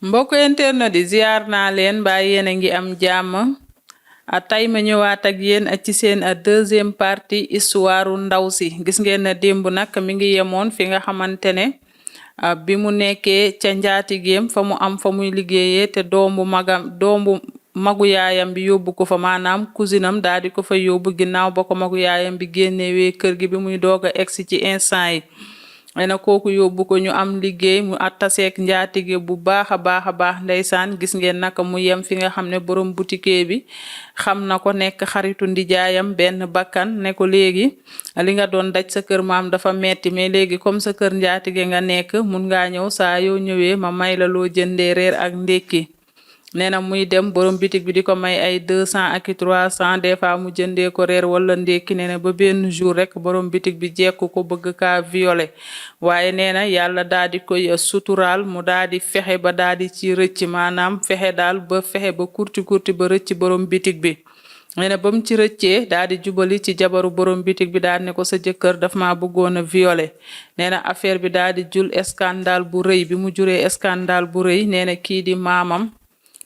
mbokk internet di ziar naa leen ba yéen a ngi am jàmm tey ma ñëwaat ak yéen ci seen deuxième partie histoire ndaw si gis ngeen na démb nag mi ngi yemoon fi nga xamante ne bi mu nekkee ca njaatigeem fa mu am fa muy liggéeyee te doomu magu yaayam bi yóbbu ko fa maanaam cousinam daal di ko fa yóbbu ginnaaw ba ko magu yaayam bi génnewee kër gi bi muy doog a egsi ci instant yi ena kooku yóbbu ko ñu am liggéey mu attaseek njaatige bu baax a baax ndeysaan gis ngeen naka mu yem fi nga xam ne borom boutique bi xam na ko nekk xaritu ndijaayam benn bakkan ne ko léegi li nga doon daj sa kër maam dafa metti mais léegi comme sa kër njaatige nga nekk mun ngaa ñëw saa yoo ñëwee ma may la loo jëndee reer ak ndékki nee na muy dem borom bitik bi di ko may ay 200 ak 300 des fois mu jëndee ko reer wala ndékki nee na ba benn jour rek borom bitik bi jekku ko bëgg kaa violer waaye nee na yàlla daal di koy suturaal mu daal di fexe ba daal di ci rëcc maanaam fexe daal ba fexe ba kurti ba rëcc borom bitik bi nee na ba mu ci rëccee daal di jubali ci jabaru borom bitik bi daal ne ko sa jëkkër daf ma bëggoon a violer nee na affaire bi daal di jul scandale bu rëy bi mu juree scandale bu rëy nee na kii di maamam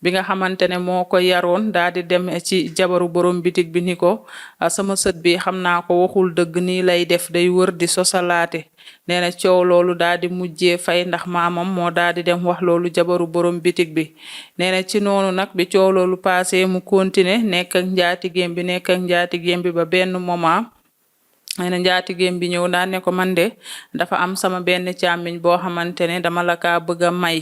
bi nga xamante ne moo ko yaroon daal di dem ci jabaru borom bitik bi ni ko sama sët bi xam naa ko waxul dëgg nii lay def day wër di sosalaate nee na coow loolu daal di mujjee fay ndax maamam moo daal di dem wax loolu jabaru borom bitik bi nee na ci noonu nag bi coow loolu passé mu continuer nekk ak njaatigéem bi ba benn moment nee na njaatigéem bi ñëw daan ne ko man de dafa am sama benn càmmiñ boo xamante ne dama la kaa bëgg a may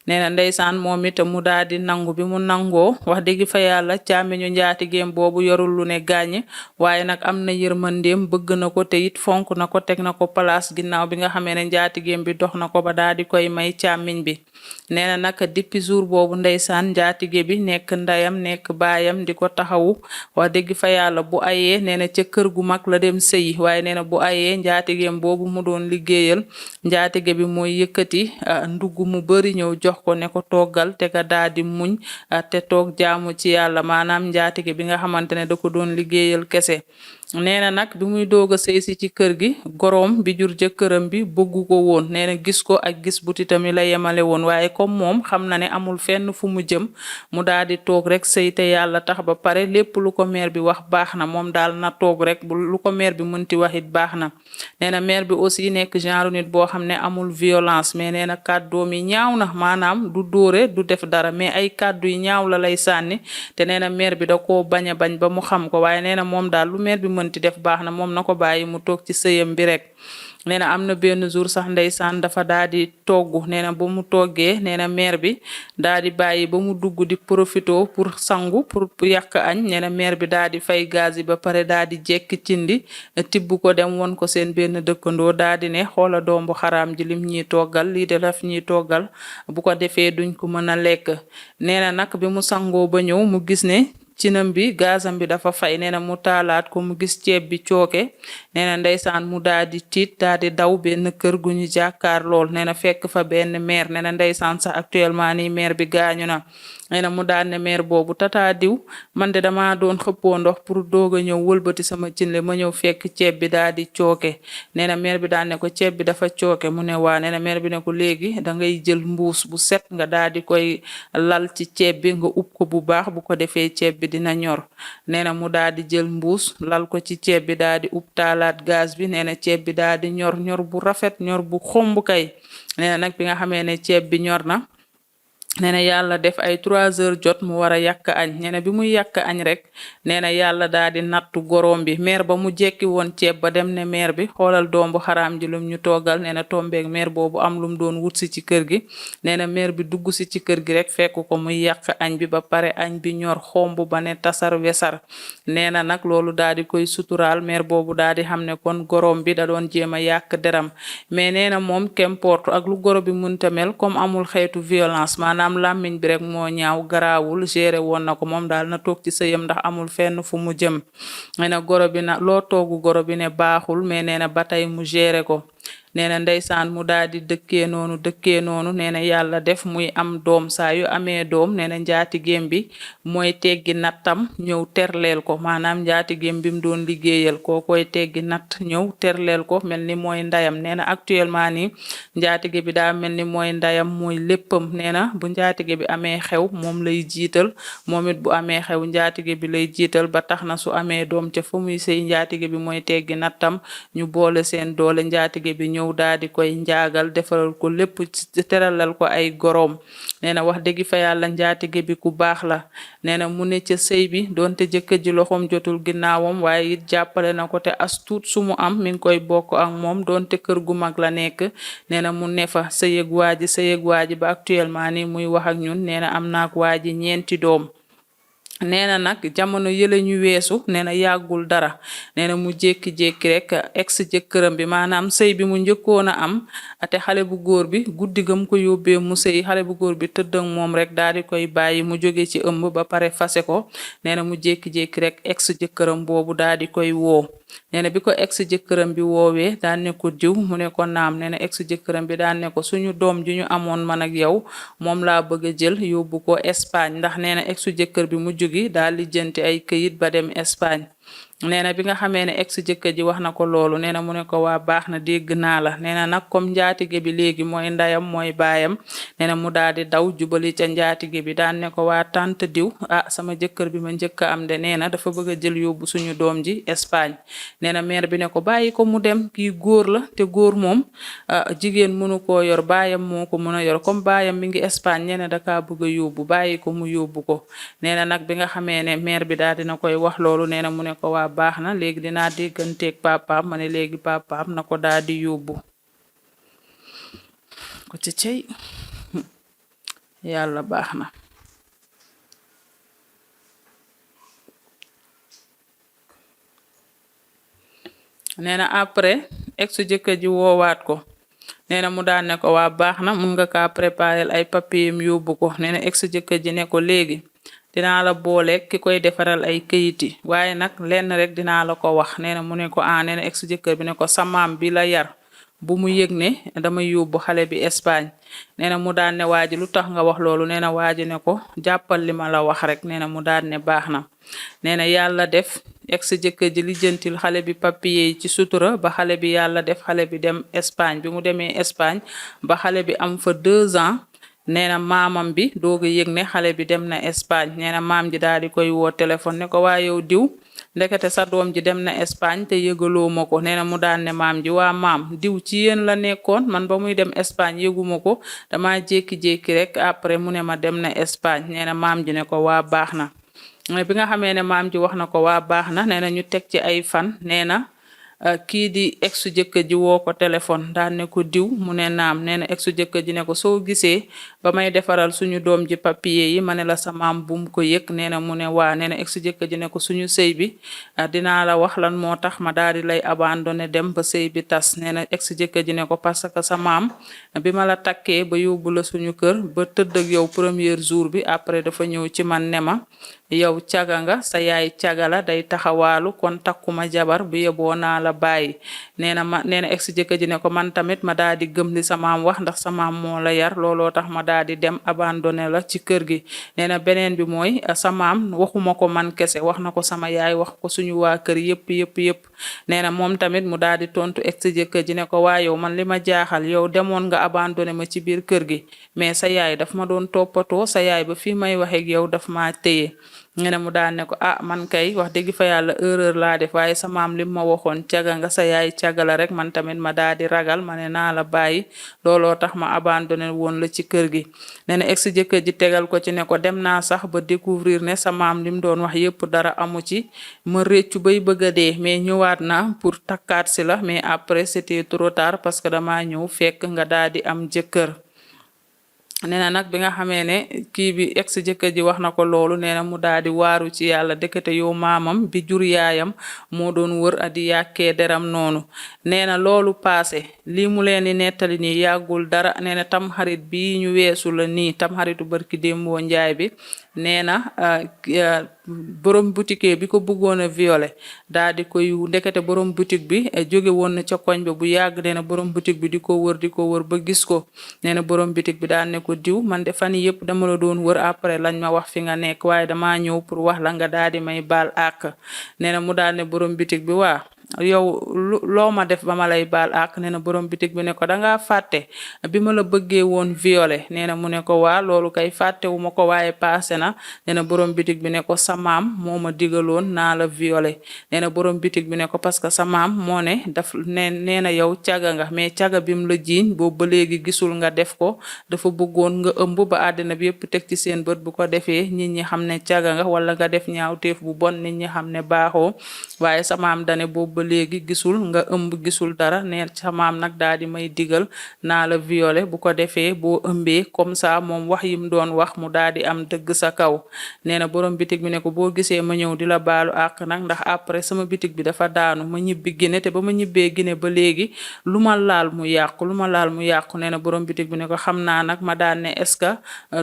nee na ndeysaan moom it mu daal di nangu bi mu nangoo wax dëgg fa yàlla càmmiñu njaatigéem boobu yorul lu ne gàññ waaye nag am na yërmandeem bëgg na ko te it fonk na ko teg na ko place ginnaaw bi nga xamee ne njaatigéem bi dox na ko ba daal di koy may càmmiñ bi nee na nag depuis jour boobu ndeysaan njaatige bi nekk ndayam nekk baayam di ko taxawu wax dëgg fa yàlla bu ayee nee na ca kër gu mag la dem sëyi waaye nee na bu ayee njaatigéem boobu mu doon liggéeyal njaatige bi mooy yëkkati ndugg mu bari ñëw jox ko ne ko toggal te ka daal di muñ te toog jaamu ci yàlla maanaam njaatige bi nga xamante ne da ko doon liggéeyal kese nee na nag bi muy doog a sëy si ci kër gi goroom bi jur jëkkëram bi bëggu ko woon nee na gis ko ak gis buti tamit la yemale woon waaye comme moom xam na ne amul fenn fu mu jëm mu daal di toog rek sëy te yàlla tax ba pare lépp lu ko meer bi wax baax na moom daal na toog rek lu ko meer bi mënti wax it baax na nee na meer bi aussi nekk genre nit boo xam ne amul violence mais nee na kàddoom yi ñaaw na maanaam du dóore du def dara mais ay kàddu yi ñaaw la lay sànni te nee na meer bi da koo bañ a bañ ba mu xam ko waaye nee na moom daal lu meer bi mënti def baax na moom na ko bàyyi mu toog ci sëyam bi rek nee na am na benn jour sax ndeysaan dafa daal di togg nee na ba mu toggee nee na meer bi daal di bàyyi ba mu dugg di profito pour sangu pour yàq añ nee na meer bi daal di fay gaz yi ba pare daal di jekki cindi tibb ko dem won ko seen benn dëkkandoo daal di ne xoola doom bu xaraam ji lim ñuy toggal lii de daf ñuy toggal bu ko defee duñ ko mën a lekk nee na nag bi mu sangoo ba ñëw mu gis ne cinam bi gazam bi dafa fay nee na mu taalaat ko mu gis ceeb bi cooke nee na ndeysaan mu daal di tiit daal di daw benn kër gu ñu jàkkaar lool nee na fekk fa benn maire nee na ndeysaan sax actuellement nii maire bi gaañu na nee na mu daal ne maire boobu tata diw man de dama doon xëppoo ndox pour doog a ñëw wëlbati sama cinle ma ñëw fekk ceeb bi daal di cooke nee na maire bi daal ne ko ceeb bi dafa cooke mu ne waa nee na maire bi ne ko léegi da ngay jël mbuus bu set nga daal di koy lal ci ceeb bi nga ub ko bu baax bu ko defee ceeb bi dina ñor nee na mu daal di jël mbuus lal ko ci ceeb bi daal di ub taalaat gaz bi nee na ceeb bi daal di ñor bu rafet ñor bu xomb kay nee na nag bi nga xamee ne ceeb bi ñor na nee na yàlla def ay 3 heures jot mu war a yàq añ nee na bi muy yàq añ rek nee na yàlla daal di nattu gorom bi meer ba mu jekki woon ceeb ba dem ne meer bi xoolal doom bu xaraam ji lum ñu toggal nee na tombeeg meer boobu am lum doon wut si ci kër gi nee na meer bi dugg si ci kër gi rek fekk ko muy yàq añ bi ba pare añ bi ñor xomb ba ne tasar wesar nee na nag loolu daal di koy suturaal meer boobu daal di xam ne kon gorom bi da doon jéem a yàq deram mais nee na moom qu'importe ak lu goro bi munta mel comme amul xeetu violence maanaam làmmiñ bi rek moo ñaaw garaawul géré woon na ko moom daal na toog ci sëyam ndax amul fenn fu mu jëm nee na goro bi na loo toogu goro bi ne baaxul mais nee na ba tey mu géré ko nee na ndeysaan mu daal di dëkkee noonu nee na yàlla def muy am doom saa yu amee doom nee na njaatigéem bi mooy teggi nattam ñëw terleel ko maanaam njaatigéem bi mu doon liggéeyal koo koy teggi natt ñëw terleel ko mel ni mooy ndayam nee na actuellement nii njaatige bi daa mel ni mooy ndayam mooy léppam nee na bu njaatige bi amee xew moom lay jiital moom it bu amee xew njaatige bi lay jiital ba tax na su amee doom ca fa muy sëy njaatige bi mooy teggi nattam ñu boole seen doole njaatige bi ñëw daal di koy njaagal defaral ko lépp teralal ko ay goroom nee na wax dëgg fa yàlla njaatige bi ku baax la nee na mu ne ca sëy bi doonte jëkkër ji loxoom jotul ginnaawam waaye it jàppale na ko te as tuut su mu am mi ngi koy bokk ak moom doonte kër gu mag la nekk nee na mu ne fa sëyëg waa ji ba actuellement ni muy wax ak ñun nee na am naak waa ji 4 doom nee na nag jamono yële ñu weesu nee na yàggul dara nee na mu jékki-jékki rek ex jëkkëram bi maanaam sëy bi mu njëkkoon a am ate xale bu góor bi guddi gam ko yóbbee mu sëy xale bu góor bi tëdd ak moom rek daal di koy bàyyi mu jóge ci ëmb ba pare fase ko nee na mu jékki-jékki rek ex jëkkëram boobu daal di koy woo nee na bi ko ex jëkkëram bi woowee daan ne ko diw mu ne ko naam nee na ex jëkkëram bi daan ne ko suñu doom ji ñu amoon man ak yow moom laa bëgg a jël yóbbu ko Espagne ndax nee na exu jëkkër bi mu jógi daal lijjanti ay këyit ba dem Espagne nee na bi nga xamee ne ex jëkkër ji wax na ko loolu nee na mu ne ko waa baax na dégg naa la nee na nag comme njaatige bi léegi mooy ndayam mooy baayam nee na mu daal di daw jubali ca njaatige bi daan ne ko waa tante diw sama jëkkër bi ma njëkk a am de nee na dafa bëgg a jël yóbbu suñu doom ji Espagne nee na mère bi ne ko bàyyi ko mu dem kii góor la te góor moom jigéen mënu koo yor baayam moo ko mën a yor comme baayam mi ngi Espagne nee na dakaa bëgg a yóbbu bàyyi ko mu yóbbu ko nee na nag bi nga xamee ne mère bi daal dina koy wax loolu nee na mu ne ko waa baax na léegi dinaa dégganteeg papaam ma ne léegi papaam na ko daal di yóbbu ko ci cey yàlla baax na nee na après exu jëkkër ji woowaat ko nee na mu daan ne ko waa baax na mun nga kaa préparer ay papiyem yóbbu ko nee na exu jëkkër ji ne ko léegi dinaa la boole ki koy defaral ay këyiti waaye nag lenn rek dinaa la ko wax nee na mu ne ko nee na ex jëkkër bi ne ko sa maam bi la yar bu mu yëg ne dama yóbbu xale bi Espagne nee na mu daan ne waa ji lu tax nga wax loolu nee na waa ji ne ko jàppal li ma la wax rek nee na mu daan ne baax na nee na yàlla def ex jëkkër ji lijjantil xale bi papier yi ci sutura ba xale bi yàlla def xale bi dem Espagne bi mu demee Espagne ba xale bi am fa 2 ans nee na maamam bi doog a yëg ne xale bi dem na Espagne nee na maam ji daal di koy woo téléphone ne ko waa yow diw ndekete sa doom ji dem na Espagne te yëgaloo ma ko nee na mu daan ne maam ji waa maam diw ci yéen la nekkoon man ba muy dem Espagne yëguma ko dama jékki-jékki rek après mu ne ma dem na Espagne nee na maam ji ne ko waa baax na bi nga xamee ne maam ji wax na ko waa baax na nee na ñu teg ci ay fan nee na kii di exu jëkkër ji woo ko téléphone daan ne ko diw mu ne naam nee na exu jëkkër ji ne ko soo gisee ba may defaral suñu doom ji papier yi ma ne la sa maam bum ko yëg nee na mu ne waa nee na exu jëkkër ji ne ko suñu sëy bi dinaa la wax lan moo tax ma daal di lay abandonné dem ba sëy bi tas nee na exu jëkkër ji ne ko parce que sa maam bi ma la takkee ba yóbbu la suñu kër ba tëdd ak yow premier jour bi après dafa ñëw ci man ne ma yow caga nga sa yaay caga la day taxawaalu kon takkuma jabar bu yeboo naa la bàyyi nee na ex jëkkër ji ne ko man tamit ma daal di gëm li sa maam wax ndax sa maam moo la yar looloo tax ma daal di dem abandonné la ci kër gi nee na beneen bi mooy sa maam waxuma ko man kese wax na ko sama yaay wax ko suñu waa kër yëpp nee na moom tamit mu daal di tontu ex jëkkër ji ne ko waa yow man li ma jaaxal yow demoon nga abandonné ma ci biir kër gi mais sa yaay daf ma doon toppatoo sa yaay ba fii may wax ak yow daf ma téye nga ne mu daan ne ko man kay wax dëgg fa yàlla erreur laa def waaye sa maam lim ma waxoon caga nga sa yaay caga la rek man tamit ma daal di ragal ma ne naa la bàyyi looloo tax ma abandonné woon la ci kër gi nee na ex jëkkër ji tegal ko ci ne ko dem naa sax ba découvrir ne sa maam lim doon wax yépp dara amu ci ma réccu bay bëgg a dee mais ñëwaat na pour takkaat si la mais après c'était trop tard parce que dama ñëw fekk nga daal di am jëkkër nee na nag bi nga xamee ne kii bi ex jëkkër ji wax na ko loolu nee na mu daal di waaru ci yàlla dëkkate yow maamam bi jur yaayam moo doon wër adi yàkkee deram noonu nee na loolu paase lii mu leen di nettali nii yàggul dara nee na tam xarit bi ñu weesu la nii tam xaritu barki démboo njaay bi nee na borom boutique bi ko bëggoon a violer daal di koy ndekete borom boutique bi jóge woon na ca koñ ba bu yàgg nee na borom boutique bi di ko wër ba gis ko nee na borom boutique bi daal ne ko diw man de fan yëpp dama la doon wër après lañ ma wax fi nga nekk waaye damaa ñëw pour wax la nga daal di may baal àq nee na mu daal ne borom boutique bi waa yow loo ma def ba ma lay baal ak nee na borom bitig bi ne ko dangaa fàtte bi ma la bëggee woon violer nee na mu ne ko waa loolu kay fàttewu ma ko waaye passé na nee na borom bitig bi ne ko sa maam moo ma digaloon naa la violer nee na borom bitig bi ne ko parce que sa maam moo ne nee na yow caga nga mais caga bim la jiiñ boobu ba léegi gisul nga def ko dafa bëggoon nga ëmb ba àddina bi yëpp teg ci seen bët bu ko defee nit ñi xam ne caga nga wala nga def ñaawteef bu bon nit ñi xam ne baaxoo waaye sa maam dane boobu ba léegi gisul nga ëmb gisul dara ne sa maam nag daal di may digal naa la violer bu ko defee boo ëmbee comme ça moom wax yim doon wax mu daal di am dëgg sa kaw nee na borom bitig bi ne ko boo gisee ma ñëw di la baalu àq nag ndax après sama bitig bi dafa daanu ma ñibbi Guinée te ba ma ñibbee Guinée ba léegi lu ma laal mu yàqu nee na borom bitig bi ne ko xam naa nag ma daan ne est-ce que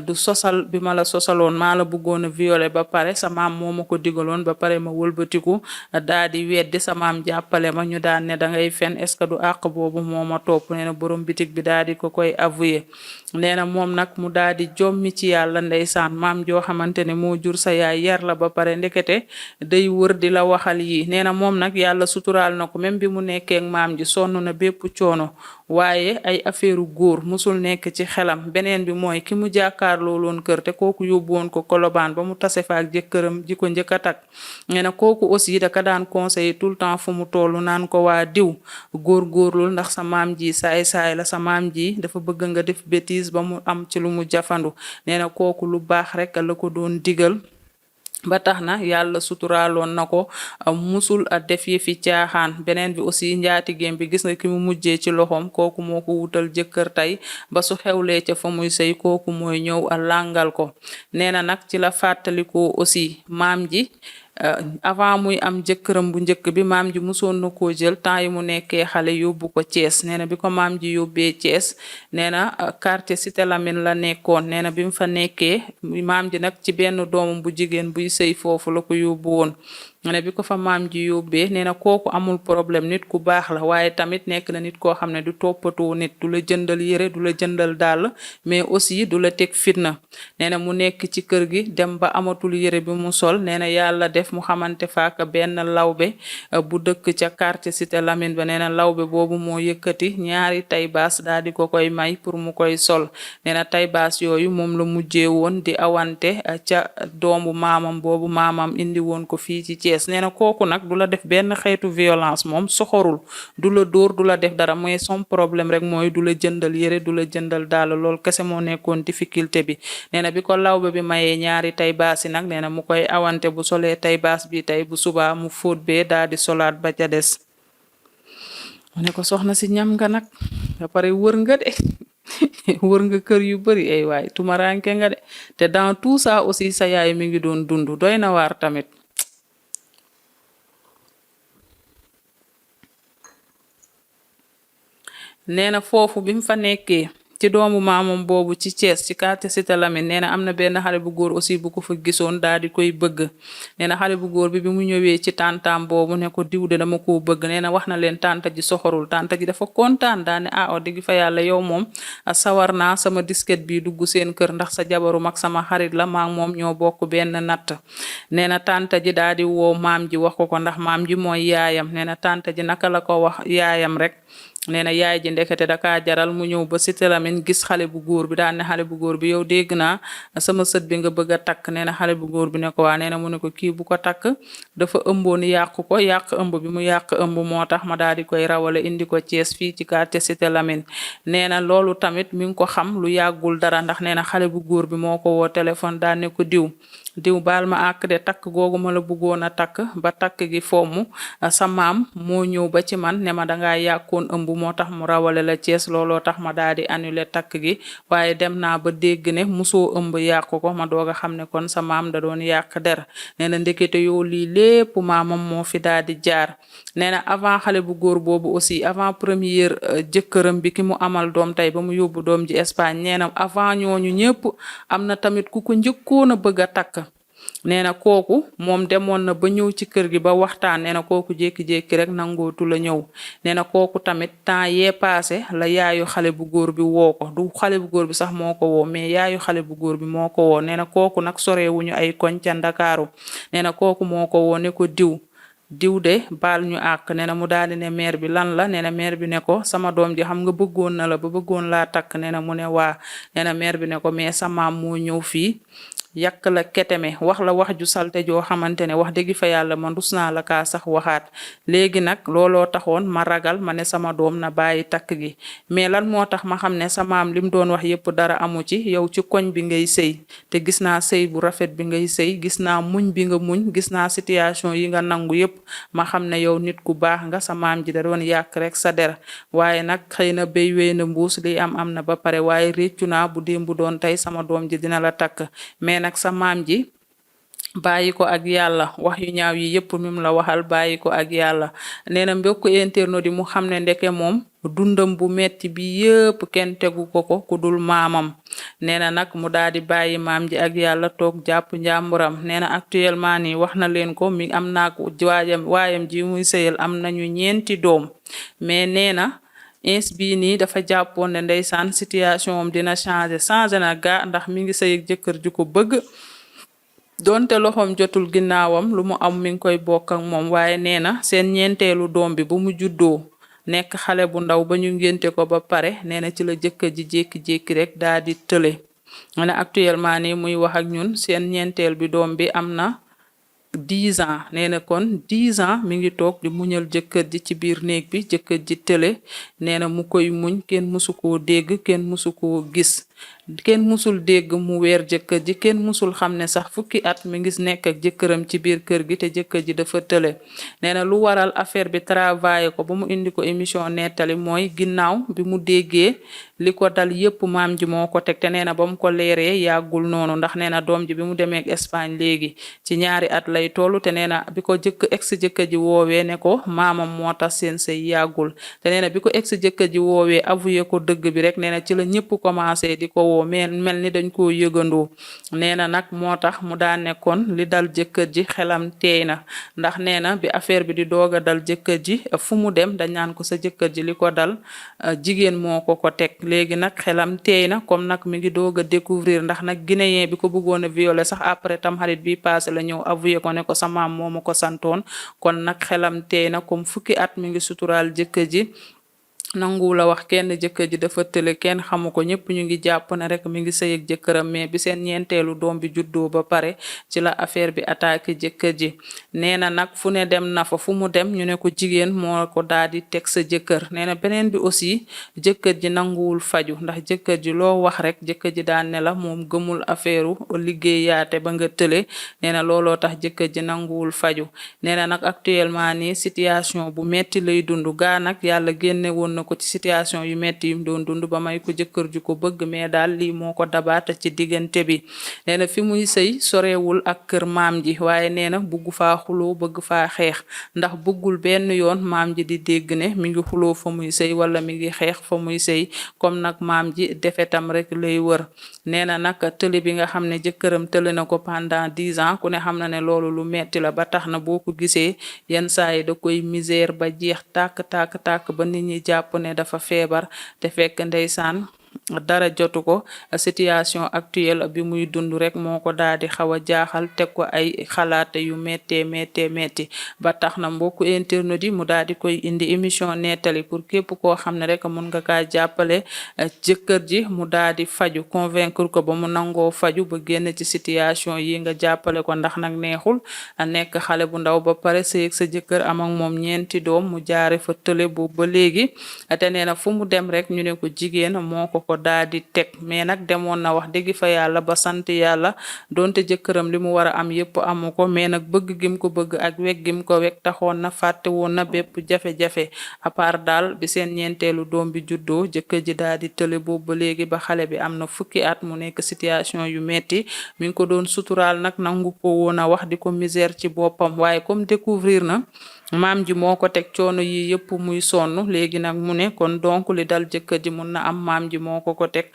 du sosal bi ma la sosaloon maa la bëggoon a violer ba pare sa maam moo ma ko digaloon ba pare ma wëlbatiku daal di weddi sa maam jàppale ma ñu daan ne dangay fen est-ce que du àq boobu moo ma topp nee na borom bitig bi daal di ko koy avouer nee na moom nag mu daal di jommi ci yàlla ndeysaan maam joo xamante ne moo jur sa yaay yar la ba pare ndekete day wër di la waxal yi nee na moom nag yàlla suturaal na ko même bi mu nekkee ak maam ji sonn na bépp coono waaye ay affaireu góor musul nekk ci xelam beneen bi mooy ki mu jàkkaarloo loon kër te kooku yóbbu woon ko Colobane ba mu tase fa ak jëkkëram ji ko njëkk a takk nee na kooku aussi daka daan conseiller tout le temps fu mu tollu naan ko waa diw góorgóorlul ndax sa maam ji saay-saay la sa maam ji dafa bëgg nga def bêtise ba mu am ci lu mu jafandu nee na kooku lu baax rek la ko doon digal ba tax na yàlla suturaaloon na ko musul a def yi fi caaxaan beneen bi aussi njaatigéem bi gis nga ki mu mujjee ci loxoom kooku moo ko wutal jëkkër tey ba su xewlee ca fa muy sëy kooku mooy ñëw a làngal ko nee na nag ci la fàttalikoo aussi maam ji avant muy am jëkkëram bu njëkk bi maam ji musoon na koo jël temps yi mu nekkee xale yóbbu ko Thiès nee na bi ko maam ji yóbbee Thiès nee na quartier Cité Lamine la nekkoon nee na bi mu fa nekkee maam ji nag ci benn doomam bu jigéen buy sëy foofu la ko yóbbu woon ne bi ko fa maam ji yóbbee nee na kooku amul problème nit ku baax la waaye tamit nekk na nit koo xam ne du toppatoo nit du la jëndal yére du la jëndal dàll mais aussi du la teg fitna nee na mu nekk ci kër gi dem ba amatul yére bi mu sol nee na yàlla def mu xamante faak benn lawbe bu dëkk ca quartier Cité Lamine ba nee na lawbe boobu moo yëkkati ñaari taybaas daal di ko koy may pour mu koy sol nee na taybaas yooyu moom la mujjee woon di awante ca doomu maamam boobu maamam indi woon ko fii ci nee na kooku nag du la def benn xeetu violence moom soxorul du la dóor du la def dara mooy son problème rek mooy du la jëndal yére du la jëndal daal lool kese moo nekkoon difficulté bi nee na bi ko lawbe bi mayee ñaari tay baas yi nag nee na mu koy awante bu solee tay baas bi tey bu subaa mu fóot bee daal di solaat ba ca des mu ne ko soxna si ñam nga nag ba pare wër nga de wër nga kër yu bari ay waay tumaranke nga de te dans tout ça aussi sa yaay mi ngi doon dund doy na waar tamit nee na foofu bi mu fa nekkee ci doomu maamam boobu ci Thiès ci quartier Cité Lamine nee na am na benn xale bu góor aussi bu ko fa gisoon daal di koy bëgg nee na xale bu góor bi mu ñëwee ci tantam boobu ne ko diw de dama koo bëgg nee na wax na leen tanta ji soxorul tanta ji dafa kontaan daane o dëgg fa yàlla yow moom sawar naa sama disket bi dugg seen kër ndax sa jabaru mag sama xarit la maa moom ñoo bokk benn natt nee na tanta ji daal di woo maam ji wax ko ndax maam ji mooy yaayam nee na tanta ji naka la ko wax yaayam rek nee na yaay ji ndekete daka jaral mu ñëw ba Cité Lamine gis xale bu góor bi daan ne xale bu góor bi yow dégg naa sama sët bi nga bëgg a takk nee na xale bu góor bi ne ko waa nee na mu ne ko kii bu ko takk dafa ëmboon yàq ëmb bi mu yàq ëmb moo tax ma daal di koy rawale indi ko Thiès fii ci quartier Cité Lamine nee na loolu tamit mi ngi ko xam lu yàggul dara ndax nee na xale bu góor bi moo ko woo téléphone daan ne ko diw baal ma àkk de takk googu ma la bëggoon a takk ba takk gi fomm sa maam moo ñëw ba ci man ne ma dangaa yàkkoon ëmb moo tax mu rawale la Thiès looloo tax ma daal di annuler takk gi waaye dem naa ba dégg ne musoo ëmb yàqu ko ma doog a xam ne kon sa maam da doon yàq der nee na ndekete yoo lii lépp maamam moo fi daal di jaar nee na avant xale bu góor boobu aussi avant première jëkkëram bi ki mu amal doom tey ba mu yóbbu doom ji Espagne nee na avant ñooñu ñëpp am na tamit ku ko njëkkoon a bëgg a takk nee na kooku moom demoon na ba ñëw ci kër gi ba waxtaan nee na kooku jékki-jékki rek nangootu la ñëw nee na kooku tamit temps yee passé la yaayu xale bu góor bi woo ko du xale bu góor bi sax moo ko woo mais yaayu xale bu góor bi moo ko woo nee na kooku nag sorewuñu ay koñ ca Ndakaaru nee na kooku moo ko woo ne ko diw de baal ñu àq nee na mu daal di ne maire bi lan la nee na maire bi ne ko sama doom ji xam nga bëggoon na la ba bëggoon laa takk nee na mu ne waa nee na maire bi ne ko mais sa maam moo ñëw fii yàq la keteme wax la wax ju salte joo xamante ne wax dëgg fa yàlla man rus naa la kaa sax waxaat léegi nag looloo taxoon ma ragal ma ne sama doom na bàyyi takk gi mais lan moo tax ma xam ne sa maam lim doon wax yépp dara amu ci yow ci koñ bi ngay sëy te gis naa sëy bu rafet bi ngay sëy gis naa muñ bi nga muñ gis naa situation yi nga nangu yépp ma xam ne yow nit ku baax nga sa maam ji da doon yàq rek sa der waaye nag xëy na béy wéy na mbuus li am na ba pare waaye réccu naa bu démb doon tey sama doom ji dina la takk mais nag sa maam ji bàyyi ko ak yàlla wax yu ñaaw yi yépp mim la waxal bàyyi ko ak yàlla nee na mbokku internaute yi mu xam ne ndeke moom dundam bu metti bi yépp kenn tegu ko ku dul maamam nee na nag mu daal di bàyyi maam ji ak yàlla toog jàpp njàmburam nee na actuellement nii wax na leen ko mi am naa ko waayam ji muy sëyal am nañu 4 doom mais nee na ins bii nii dafa jàppoon ne ndeysaan situation am dina changé na gaa ndax mi ngi sëy ak jëkkër ju ko bëgg donte loxoom jotul ginnaawam lu mu am mi ngi koy bokk ak moom waaye nee na seen 4teelu doom bi bu mu juddoo nekk xale bu ndaw ba ñu ngénte ko ba pare nee na ci la jëkkër ji jékki-jékki rek daal di tële nee na actuellement nii muy wax ak ñun seen 4teel bi doom bi am na 10 ans nee na kon 10 ans mi ngi toog di muñal jëkkër ji ci biir néeg bi jëkkër ji tële nee na mu koy muñ kenn musu koo dégg kenn musu koo gis kenn musul dégg mu weer jëkkër ji kenn musul xam ne sax fukki at mi ngi nekk ak jëkkëram ci biir kër gi te jëkkër ji dafa tële nee na lu waral affaire bi travaillé ko ba mu indi ko émission nettali mooy ginnaaw bi mu déggee li ko dal yépp maam ji moo ko teg te nee na ba mu ko leeree yàggul noonu ndax nee na doom ji bi mu demee Espagne léegi ci 2 at lay tollu te nee na bi ko jëkkër ji woowee ne ko maamam moo tax seen sëy yàggul te nee na bi ko jëkkër ji woowee avoué ko dëgg bi rek nee na ci la ñëpp commencé di ko woo mel ni dañ koo yëgandoo nee na nag moo tax mu daa nekkoon li dal jëkkër ji xelam teey na ndax nee na bi affaire bi di doog a dal jëkkër ji fu mu dem dañ naan ko sa jëkkër ji li ko dal jigéen moo ko teg léegi nag xelam teey na comme nag mi ngi doog a découvrir ndax nag guinéen bi ko bëggoon a violer sax après tam xarit bi passé la ñëw avoué ko ne ko sa maam moo ma ko santoon kon nag xelam teey na comme fukki at mi ngi suturaal jëkkër ji nangu la wax kenn jëkkër ji dafa tële kenn xamu ko ñëpp ñu ngi jàpp ne rek mi ngi sëy ak jëkkëram mais bi seen 4teelu doom bi juddoo ba pare ci la affaire bi attaqué jëkkër ji nee na nag fu ne dem na fa fu mu dem ñu ne ko jigéen moo ko daal di teg sa jëkkër nee na beneen bi aussi jëkkër ji nanguwul faju ndax jëkkër ji loo wax rek jëkkër ji daan ne la moom gëmul affaire liggéeyaate ba nga tële nee na looloo tax jëkkër ji nanguwul faju nee na nag actuellement nii situation bu metti lay dund gaa nag yàlla génne woon na ko ci situation yu metti yim doon dund ba may ko jëkkër ju ko bëgg mais daal lii moo ko dabaata ci diggante bi nee na fi muy sëy sorewul ak kër maam ji waaye nee na bugg faa xuloo bëgg faa xeex ndax bëggul benn yoon maam ji di dégg ne mi ngi xuloo fa muy sëy wala mi ngi xeex fa muy sëy comme nag maam ji defetam rek lay wër nee na nag tële bi nga xam ne jëkkëram tële na ko pendant 10 ans ku ne xam na ne loolu lu metti la ba tax na boo ko gisee yenn saa yi da koy misère ba jeex tàkk ba nit ñi jàpp ne dafa feebar te fekk ndeysaan dara jotu ko situation actuelle bi muy dund rek moo ko daal di xaw a jaaxal teg ko ay xalaate yu metti ba tax na mbokku internet yi mu daal di koy indi émission nettali pour képp koo xam ne rek mun nga kaa jàppale jëkkër ji mu daal di faju convaincre ko ba mu nangoo faju ba génn ci situation yi nga jàppale ko ndax nag neexul nekk xale bu ndaw ba pare sëy ak sa jëkkër am ak moom 4 doom mu jaare fa tële boobu ba léegi te nee na fu mu dem rek ñu ne ko jigéen moo ko daal di teg mais nag demoon na wax dëgg fa yàlla ba sant yàlla donte jëkkëram li mu war a am yépp amu ko mais nag bëgg gim ko bëgg ak weg gim ko weg taxoon na fàtte woon na bépp jafe-jafe à part daal bi seen 4teelu doom bi juddoo jëkkër ji daal di tële boobu ba léegi ba xale bi am na fukki at mu nekk situation yu metti mi ngi ko doon suturaal nag nangu ko woon a wax di ko misère ci boppam waaye comme découvrir na maam ji moo ko teg coono yi yëpp muy sonn léegi nag mu ne kon donc li dal jëkkër ji mun na am maam ji moo ko teg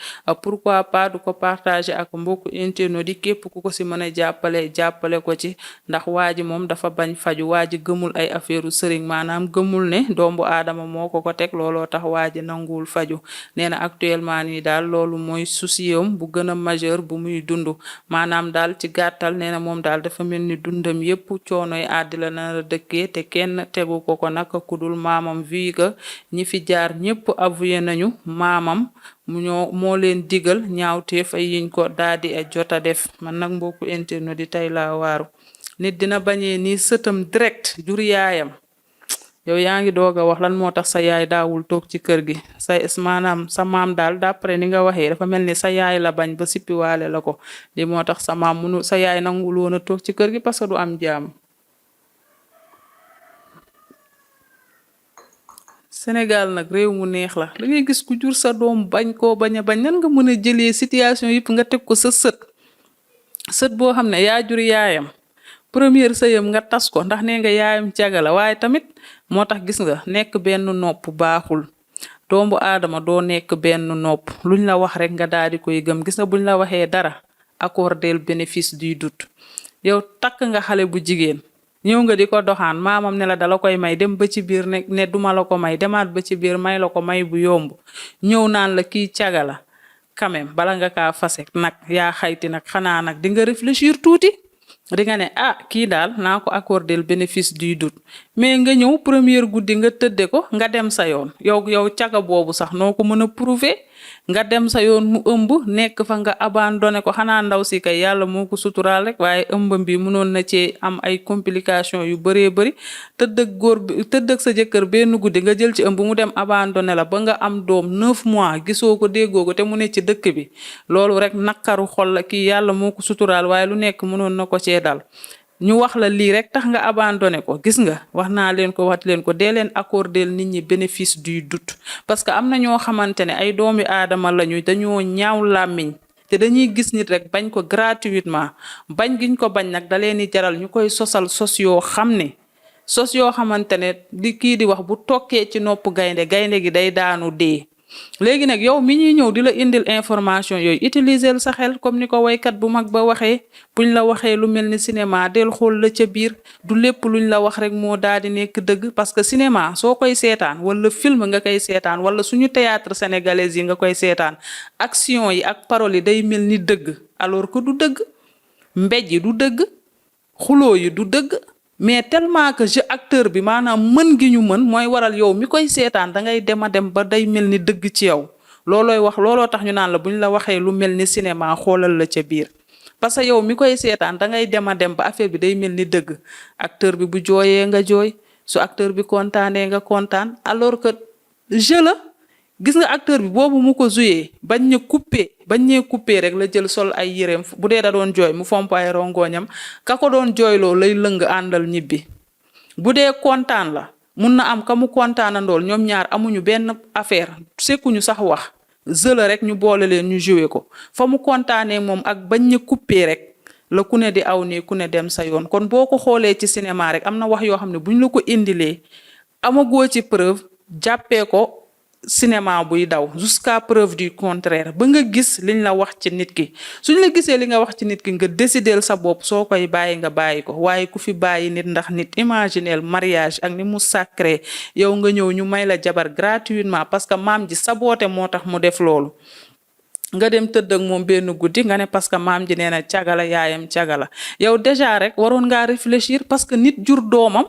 pourquoi pas du ko partager ak mbokku internet di képp ku ko si mën a jàppale ko ci ndax waa ji moom dafa bañ faju waa ji gëmul ay affaireu sëriñ maanaam gëmul ne doomu aadama moo ko teg looloo tax waa ji nanguwul faju nee na actuellement nii daal loolu mooy souciam bu gën a majeur bu muy dund maanaam daal ci gàttal nee na moom daal dafa mel ni dundam yëpp coonoy àddina na dëkkee te kenn tegu ko nag kudul maamam vu que ñi fi jaar ñëpp avoué nañu maamam moo leen digal ñaawteef ay yiñ ko daldi jot a def man nag mbokku internet di tey laa waaru nit dina bañee ni sëtam direct jur yaayam yow yaa ngi doog a wax lan moo tax sa yaay daawul toog ci kër gi maanaam sa maam daal d'après ni nga waxee dafa mel ni sa yaay la bañ ba sippiwaale la ko li moo tax sa maam sa yaay nangul woon a toog ci kër gi parce que du am jaam. Sénégal nag réew mu neex la da ngay gis ku jur sa doom bañ koo bañ a bañ nan nga mën a jëlee situation yëpp nga teg ko sa sët boo xam ne yaa jur yaayam première sëyam nga tas ko ndax nee nga yaayam caga la waaye tamit moo tax gis nga nekk benn nopp baaxul doomu aadama doo nekk benn nopp luñ la wax rek nga daal di koy gëm gis nga buñ la waxee dara accordel bénéfice du doute yow takk nga xale bu jigéen ñëw nga di ko doxaan maamam ne la dala koy may dem ba ci biir ne duma la ko may demaat ba ci biir may la ko may bu yomb ñëw naan la kii caga la quand même bala nga kaa fase nag yaa xayti nag xanaa nag di nga réfléchir tuuti di nga ne kii daal naa ko accordel bénéfice du doute mais nga ñëw première guddi nga tëdde ko nga dem sa yoon yow caga boobu sax noo ko mën a prouver nga dem sa yoon mu ëmb nekk fa nga abandonné ko xanaa ndaw si kay yàlla moo ko suturaal rek waaye ëmbam bi mënoon na ci am ay complications yu bëree bëri tëdd ak sa jëkkër benn guddi nga jël ci ëmb mu dem abandonné la ba nga am doom 9 mois gisoo ko déggoo ko te mu ne ci dëkk bi loolu rek nakaru xol la kii yàlla moo ko suturaal waaye lu nekk mënoon na ko cee dal ñu wax la lii rek tax nga abandonné ko gis nga wax naa leen ko wat leen ko dee leen accordel nit ñi bénéfice du doute parce que am na ñoo xamante ne ay doomi aadama lañu dañoo ñaaw làmmiñ te dañuy gis nit rek bañ ko gratuitement bañ giñ ko bañ nag da leen di jaral ñu koy sosal sos yoo xamante ne di kii di wax bu tokkee ci nopp gaynde gi day daanu dee léegi nag yow mi ñuy ñëw di la indil information yooyu utiliser sa xel comme ni ko waykat bu mag ba waxee buñ la waxee lu mel ni cinéma del xool la ca biir du lépp luñ la wax rek moo daal di nekk dëgg parce que cinéma soo koy seetaan wala film nga koy seetaan wala suñu théâtre sénégalais yi nga koy seetaan action yi ak paroles yi day mel ni dëgg alors que du dëgg mbéj yi du dëgg xuloo yi du dëgg mais tellement que jeu acteur bi maanaam mën gi ñu mën mooy waral yow mi koy seetaan da ngay dem a dem ba day mel ni dëgg ci yow looloo tax ñu naan la buñ la waxee lu mel ni cinéma xoolal la ca biir parce que yow mi koy seetaan da ngay dem a dem ba affaire bi day mel ni dëgg acteur bi bu jooyee nga jooy su acteur bi kontaanee nga kontaan alors que jeu la gis nga acteur bi boobu mu ko joué bañ ñee coupé rek la jël sol ay yéreem bu dee da doon jooy mu fomp ay rongoñam ka ko doon jooyloo lay lëng àndal ñibbi bu dee kontaan la mun na am ka mu kontaanandool ñoom ñaar amuñu benn affaire sekkuñu sax wax jëla rek ñu boole leen ñu joué ko fa mu kontaanee moom ak bañ ñe coupé rek la ku ne di aw nii ku ne dem sa yoon kon boo ko xoolee ci cinéma rek am na wax yoo xam ne buñ la ko indilee amagoo ci preuve jàppee ko cinéma buy daw jusqu'à preuve du contraire ba nga gis liñ la wax ci nit ki suñ la gisee li nga wax ci nit ki nga décider sa bopp soo koy bàyyi nga bàyyi ko waaye ku fi bàyyi nit ndax nit imaginel mariage ak ni mu sacré yow nga ñëw ñu may la jabar gratuitement parce que maam ji saboote moo tax mu def loolu nga dem tëdd ak moom benn guddi nga ne parce que maam ji nee na cagala yaayam cagala yow déjà rek waroon ngaa réfléchir parce que nit jur doomam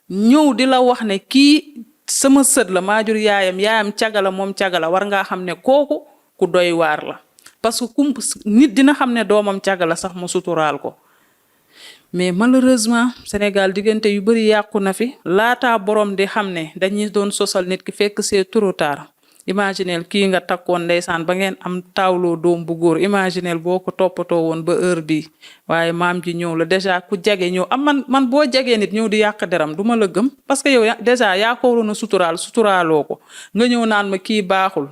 ñëw di la wax ne kii sama sët la maa jur yaayam cagala moom cagala war ngaa xam ne kooku ku doy waar la parce que nit dina xam ne doomam cagala sax mu suturaal ko mais malheureusement Sénégal diggante yu bari yàqu na fi laataa borom di xam ne dañuy doon sosal nit ki fekk c'est trop tard imaginel kii nga takkoon ndeysaan ba ngeen am taawloo doom bu góor imaginel boo ko toppatoo woon ba heure bi waaye maam ji ñëw la déjà ku jage ñëw am man boo jagee nit ñëw di yàq deram duma la gëm parce que yow déjà yaa ko waroon a suturaaloo ko nga ñëw naan ma kii baaxul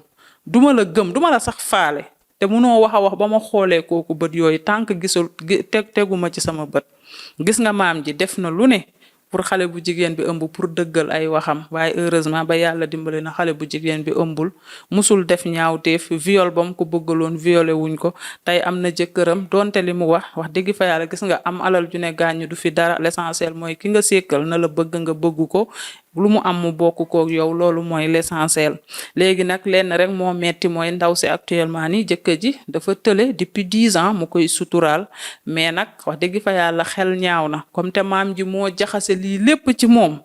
duma la gëm duma la sax faale te munoo wax a wax ba ma xoolee kooku bët yooyu tànk gisul teguma ci sama bët gis nga maam ji def na lu ne pour xale bu jigéen bi ëmb pour dëggal ay waxam waaye heureusement ba yàlla dimbali na xale bu jigéen bi ëmbul musul def ñaawteef viol bam ko bëggaloon violé wuñ ko tey am na jëkkëram donte li mu wax dëgg fa yàlla gis nga am alal ju ne gàññu du fi dara l'essentiel mooy ki nga sékkal na la bëgg nga bëgg ko lu mu am mu bokk koog yow loolu mooy l'essentiel léegi nag lenn rek moo metti mooy ndaw si actuellement ni jëkkër ji dafa tële depuis 10 ans mu koy suturaal mais nag wax dëgg fa yàlla xel ñaaw na comme te maam ji moo jaxase lii lépp ci moom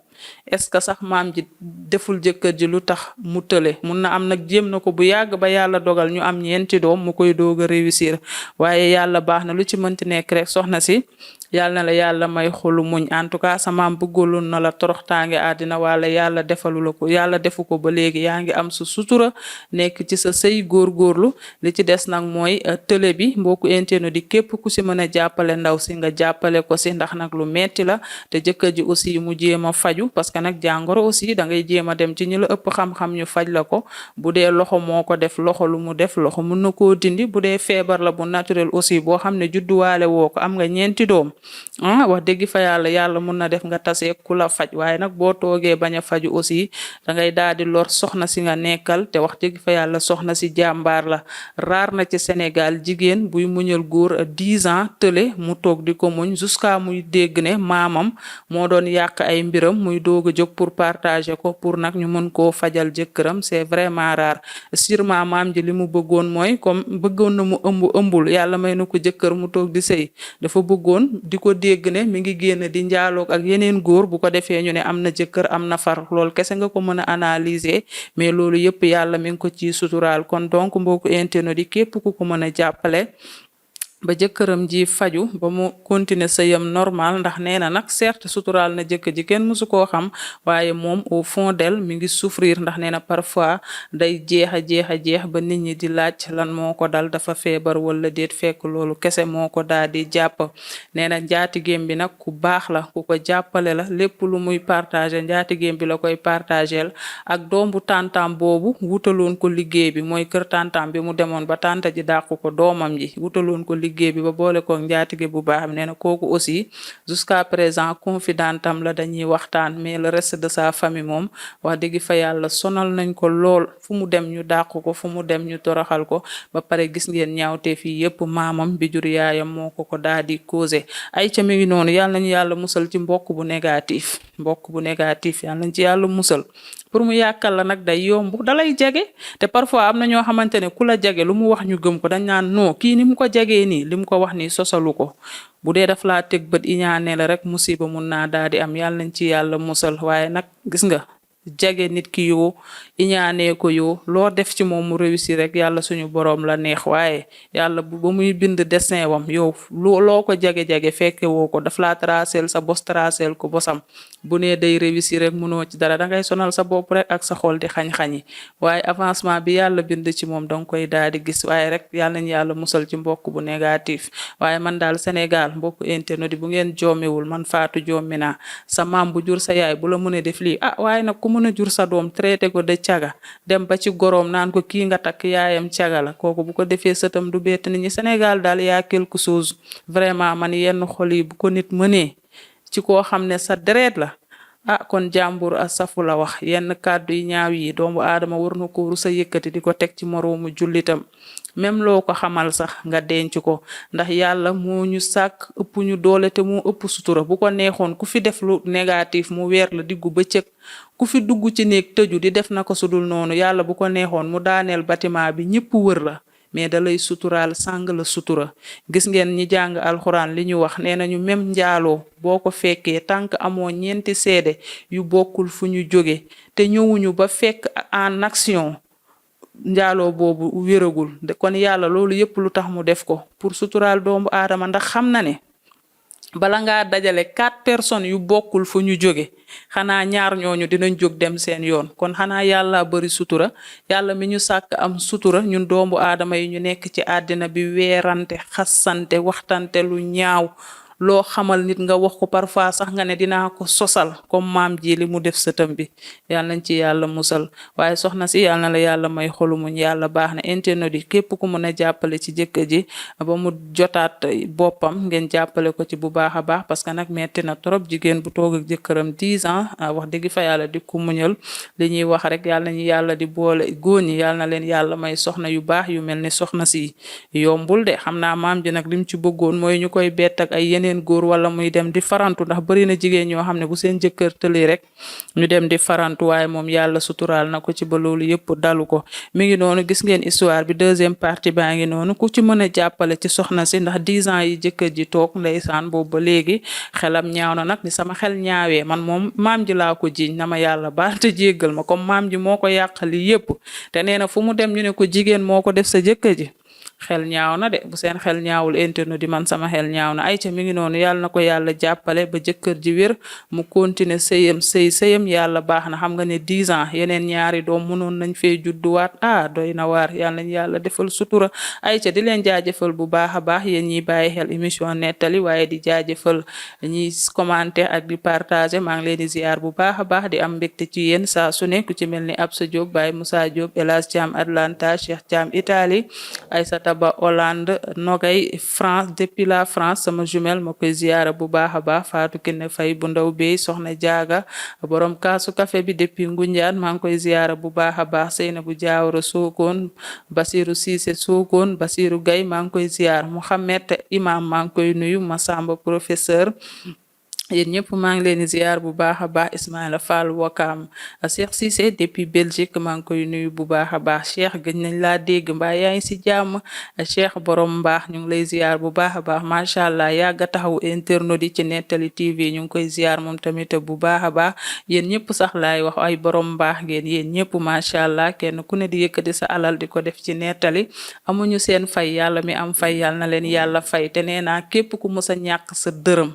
est-ce que sax maam ji deful jëkkër ji lu tax mu tële mun na am nag jéem na ko bu yàgg ba yàlla dogal ñu am ñeenti doom mu koy doog a réussir waaye yàlla baax na lu ci mënti nekk rek soxna si yàlla na la yàlla may xolu muñ en tout cas sa maam bëggaloon na la toroxtaange àddina wala yàlla defalu la ko yàlla defu ko ba léegi yaa ngi am sa sutura nekk ci sa sëy góorgóorlu li ci des nag mooy télé bi mbokku internet di képp ku si mën a jàppale ndaw si nga jàppale ko si ndax nag lu metti la te jëkkër ji aussi mu jéem a faju parce que nag jàngoro aussi da ngay jéem a dem ci ñi la ëpp xam-xam ñu faj la ko bu dee loxo moo ko def loxo lu mu def loxo mun na koo dindi bu dee feebar la bu naturel aussi boo xam ne judduwaale woo ko am nga ñeenti doom wax dëgg fa yàlla mun na def nga tase ku la faj waaye nag boo toogee bañ a faju aussi da ngay daal di lor soxna si nga nekkal te wax dëgg fa yàlla soxna si jàmbaar la raar na ci Sénégal jigéen buy muñal góor 10 ans tële mu toog di ko muñ jusqu'à muy dégg ne maamam moo doon yàq ay mbiram muy doog a jóg pour partager ko pour nag ñu mën koo fajal jëkkëram c'est vraiment rare sûrement maam ji li mu bëggoon mooy comme bëggoon na mu ëmbul yàlla may na ko jëkkër mu toog di sëy dafa bëggoon di ko dégg ne mi ngi génn di njaaloog ak yeneen góor bu ko defee ñu ne am na jëkkër am na far loolu kese nga ko mën a analyser mais loolu yëpp yàlla mi ngi ko ci suturaal kon donc mbokku internet yi képp ku ko mën a jàppale ba jëkkëram ji faju ba mu continuer sëyam normal ndax nee na nag certes suturaal na jëkkër ji kenn mësu koo xam waaye moom au fond d'elle mi ngi souffrir ndax nee na parfois day jeex ba nit ñi di laaj lan moo ko dal dafa feebar wala déet fekk loolu kese moo ko daal di jàpp nee na njaatigéem bi nag ku baax la ku ko jàppale la lépp lu muy partager njaatigéem bi la koy partagel ak doom bu tantam boobu wutaloon ko liggéey bi mooy kër tantam bi mu demoon ba tanta ji dàqu ko doomam ji wutaloon ko liggéey bi ba boole ko njaatige bu baax nee na kooku aussi jusqu'à présent confidentam la dañuy waxtaan mais le reste de sa famille moom wax dëgg fa yàlla sonal nañ ko lool fu mu dem ñu dàq ko fu mu dem ñu toroxal ko ba pare gis ngeen ñaawte fii yépp maamam bi jur yaayam moo ko daal di causé ay ca mi ngi noonu yàlla nañu yàlla musal ci mbokk bu négatif yàlla nañ ci yàlla musal pour mu yàkkal la nag day yomb dalay jege te parfois am na ñoo xamante ne ku la jege lu mu wax ñu gëm ko dañ naan non kii ni mu ko jegee nii li mu ko wax nii sosalu ko bu dee daf laa teg bët iñaane la rek musiba mun naa daal di am yàlla nañ ci yàlla musal waaye nag gis nga jege nit ki yoo iñaanee ko yoo loo def ci moom mu réussir rek yàlla suñu boroom la neex waaye yàlla ba muy bind destin wam yow loo ko jege-jege fekke woo ko daf laa tracel sa bos tracel ko bosam bu nee day réussir rek mënoo ci dara dangay sonal sa bopp rek ak sa xol di xañ-xañi waaye avancement bi yàlla bind ci moom danga koy daal di gis waaye rek yàlla nañ yàlla musal ci mbokk bu négatif waaye man daal Sénégal mbokk internet bu ngeen joomewul man Fatou joomi naa sa maam bu jur sa yaay bu la mën a def lii waaye nag ku mën a jur sa doom traité ko de caga dem ba ci goroom naan ko kii nga takk yaayam caga la kooku bu ko defee sëtam du bett nit ñi Sénégal daal yaa quelque chose vraiment man yenn xol yi bu ko nit mënee ci koo xam ne sa deret la kon jàmbur a safu la wax yenn kàddu yi ñaaw yi doomu aadama war na ko rusa yëkkati di ko teg ci moroomu jullitam même loo ko xamal sax nga denc ko ndax yàlla moo ñu sàkk ëpp ñu doole te moo ëpp sutura bu ko neexoon ku fi def lu négatif mu weer la diggu bëccëg ku fi dugg ci néeg tëju di def na ko sudul noonu yàlla bu ko neexoon mu daaneel bâtiment bi ñëpp wër la mais da lay suturaal sàng la sutura gis ngeen ñi jàng alxuraan li ñu wax nee nañu même njaaloo boo ko fekkee tànk amoo ñeenti seede yu bokkul fu ñu jóge te ñëwuñu ba fekk en action njaaloo boobu wéragul kon yàlla loolu yépp lu tax mu def ko pour suturaal doomu aadama ndax xam na ne bala ngaa dajale 4 personnes yu bokkul fu ñu jóge xanaa ñaar ñooñu dinañ jóg dem seen yoon kon xanaa yàlla bari sutura yàlla mi ñu sàkk am sutura ñun doomu aadama yi ñu nekk ci àddina bi weerante xassante waxtante lu ñaaw loo xamal nit nga wax ko parfois sax nga ne dinaa ko sosal comme maam ji li mu def sëtam bi yàlla nañ ci yàlla musal waaye soxna si yàlla na la yàlla may xolu muñ yàlla baax na internet yi képp ku mën a jàppale ci jëkkër ji ba mu jotaat boppam ngeen jàppale ko ci bu baax a baax parce que nag metti na trop jigéen bu toog ak jëkkëram 10 ans wax dëgg fa yàlla di ko muñal li ñuy wax rek yàlla nañu yàlla di boole góor ñi yàlla na leen yàlla may soxna yu baax yu mel ni soxna si yombul de xam naa maam ji nag lim ci bëggoon mooy ñu koy bett ak ay yeneen góor wala muy dem di farantu ndax bari na jigéen ñoo xam ne bu seen jëkkër tëlee rek ñu dem di farantu waaye moom yàlla suturaal na ko ci ba loolu yëpp dalu ko mi ngi noonu gis ngeen histoire bi deuxième partie baa ngi noonu ku ci mën a jàppale ci soxna si ndax 10 ans yi jëkkër ji toog ndeysaan boobu ba léegi xelam ñaaw na nag ni sama xel ñaawee man moom maam ji laa ko jiiñ na ma yàlla baal te jéggal ma comme maam ji moo ko yàqali yëpp te nee na fu mu dem ñu ne ko jigéen moo ko def sa jëkkër ji xel ñaaw na de bu seen xel ñaawul internet di man sama xel ñaaw na ayca mi ngi noonu yàlla na ko yàlla jàppale ba jëkkër ji wér mu continuer sëyam yàlla baax na xam nga ne 10 ans yeneen ñaari doom mënoon nañ fee judduwaat doy na waar yàlla nañ yàlla defal sutura ayca di leen jaajëfal bu baax a baax yéen ñiy bàyyi xel émission nettali waaye di jaajëfal ñiy commenter ak di partager maa ngi leen di ziar bu baax a baax di am mbégte ci yéen saa su ne ku ci mel ni Absa Diop Baye Moussa Diop El Hadj Thiam Atlanta Cheikh Thiam Italie Aïssata Ba Hollande Nogay France depuis la France sama jumelle ma koy ziara bu baax a baax Fatou Kiné Faye bu ndaw bey soxna jaaga borom kaasu café bi depuis Ngunjaan maa ngi koy ziara bu baax a baax Seynabou Diawara Sokone Basirou Cissé Sokone Basirou Gaye maa ngi koy ziar Mouhamed imam maa ngi koy nuyu Massamba professeur yéen ñëpp maa ngi leen di ziar bu baax a baax Ismaïla Fall Wakam Cheikh Cissé depuis Belgique maa ngi koy nuyu bu baax a baax Cheikh gëj nañ laa dégg mbaa yaa ngi si jàmm Cheikh borom mbaax ñu ngi lay ziar bu baax a baax macha allah yàgg a taxaw internet yi ci Nettali TV ñu ngi koy ziar moom tamit bu baax a baax yéen ñëpp sax laay wax ay borom mbaax ngeen yéen ñëpp macha allah kenn ku ne di yëkkati sa alal di ko def ci nettali amuñu seen fay yàlla mi am fay yàlla na leen yàlla fay te nee naa képp ku mës a ñàkk sa dërëm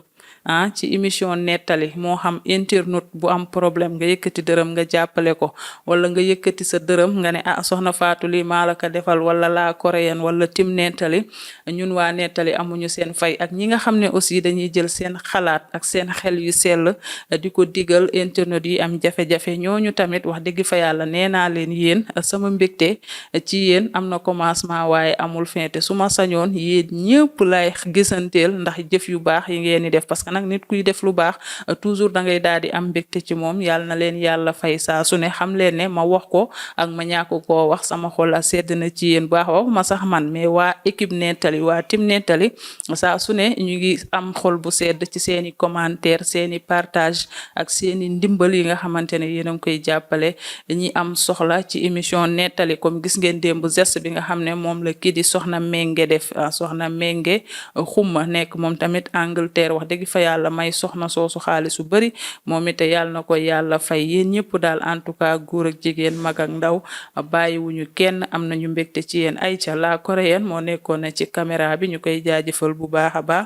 ci émission nettali moo xam internet bu am problème nga yëkkati dërëm nga jàppale ko wala nga yëkkati sa dërëm nga ne soxna Fatou lii maa la ko defal wala la coréenne wala tim nettali ñun waa nettali amuñu seen fay ak ñi nga xam ne aussi dañuy jël seen xalaat ak seen xel yu sell di ko digal internet yi am jafe-jafe ñooñu tamit wax dëgg fa yàlla nee naa leen yéen sama mbégte ci yéen am na commencement waaye amul fin te su ma sañoon yéen ñëpp lay gisanteel ndax jëf yu baax yi ngeen di def parce que nag nit kuy def lu baax toujours da ngay daal di am mbégte ci moom yàlla na leen yàlla fay saa su ne xam leen ne ma wax ko ak ma ñàkk koo wax sama xol a sedd na ci yéen baax wax ma sax man mais waa équipe nettali waa tim nettali saa su ne ñu ngi am xol bu sedd ci seeni commentaire seeni partage ak seeni ndimbal yi nga xamante ne yéen a ngi koy jàppale ñi am soxla ci émission nettali comme gis ngeen démb geste bi nga xam ne moom la kii di soxna Mengue def soxna Mengue xuma nekk moom tamit Angleterre wax dëgg fa yàlla may soxna soosu xaalis su bari moom it yàlla na ko yàlla fay yéen ñëpp daal en tout cas góor ak jigéen mag ak ndaw bàyyiwuñu kenn am nañu mbégte ci yéen Aïcha la coréenne moo nekkoon na ci caméra bi ñu koy jaajëfal bu baax a baax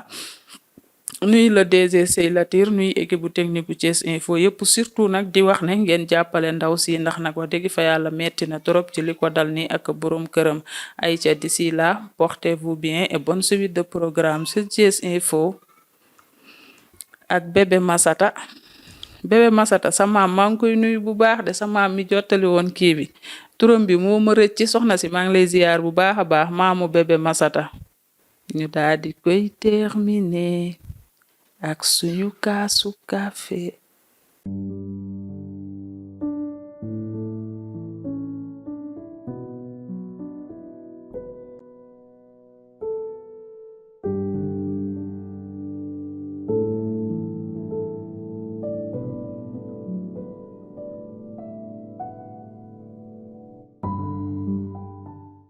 nuy la DG Sey Latir nuy équipe bu technique bu Thiès Info yëpp surtout nag di wax ne ngeen jàppale ndaw si ndax nag wax dëgg fa yàlla metti na trop ci li ko dal ni ak borom këram Aïcha d'ici là portez-vous bien et bonne suite de programme sur Thiès Info ak bébé Masata sa maam maa ngi koy nuyu bu baax de sa maam mi jottali woon kii bi turam bi moo ma rëcc ci soxna si maa ngi lay ziar bu baax a baax maamu bébé Masata ñu daal di koy terminer ak suñu kaasu café